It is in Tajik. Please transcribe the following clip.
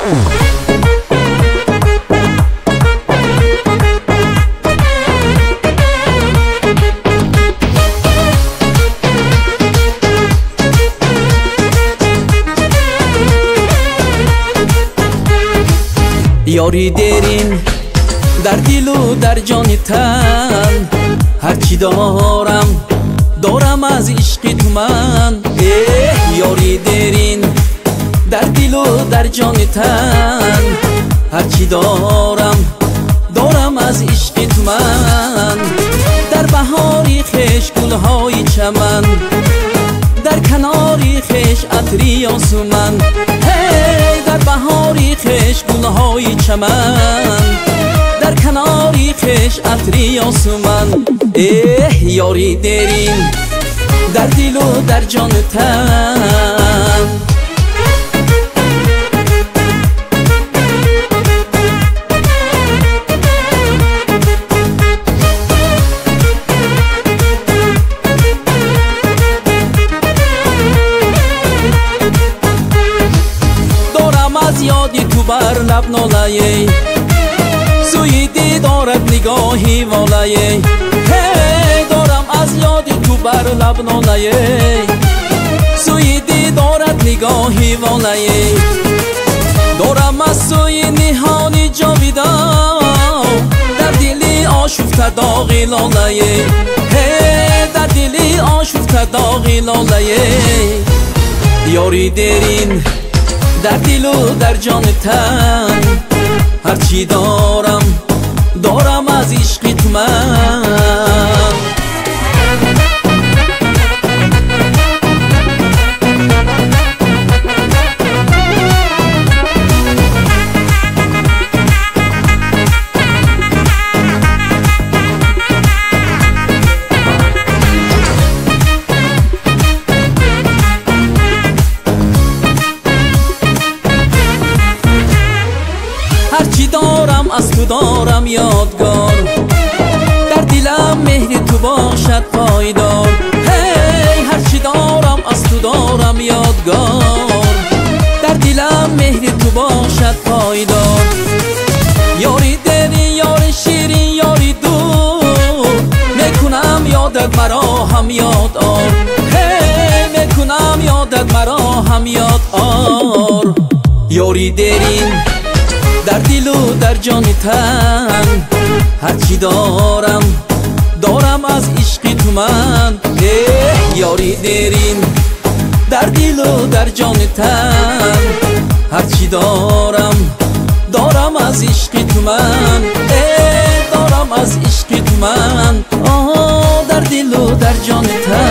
Ёри дерин дар дилу дар ҷони тан, ҳарчи дорам дорам аз ишқи ту ман. Эҳ, ёри дерин дар дилу дар ҷони тан, ҳарчи дорам дорам аз ишқи ту ман. Дар баҳори хеш гулҳои чаман, дар канори хеш атри ёсуман. Ҳей, дар баҳори хеш гулҳои чаман, дар канори хеш атри ёсуман. Эҳ, ёри дерин дар дилу дар ҷони тан. Ёди ту бар лаб нолае, сӯи дидорат нигоҳи волае. Ҳей, дорам аз ёди ту бар лаб нолае, сӯи дидорат нигоҳи волае. Дорам аз сӯи ниҳони ҷовидон, дар дили ошуфта доғи лолае. Ҳей, дар дили ошуфта доғи лолае. Ёри дерин дар дилу дар ҷони тан, ҳарчи дорам дорам аз ишқи ту ман. Ҳарчи дорам аз ту дорам ёдгор, дар дилам меҳри ту бошад пойдор. Ҳей, ҳарчи дорам аз ту дорам ёдгор, дар дилам меҳри ту бошад пойдор. Ёри дерин, ёри ширин, ёри дур, мекунам ёдат маро ҳам ёд ор. Ҳей, мекунам ёдат маро ҳам ёд ор. Ёри дерин дар дилу дар ҷони тан, ҳарчи дорам дорам аз ишқи ту ман. Эҳ, ёри дерин дар дилу дар ҷони тан, ҳарчи дорам дорам аз ишқи ту ман. Эҳ, дорам аз ишқи ту ман. Оҳ, дар дилу дар ҷони тан.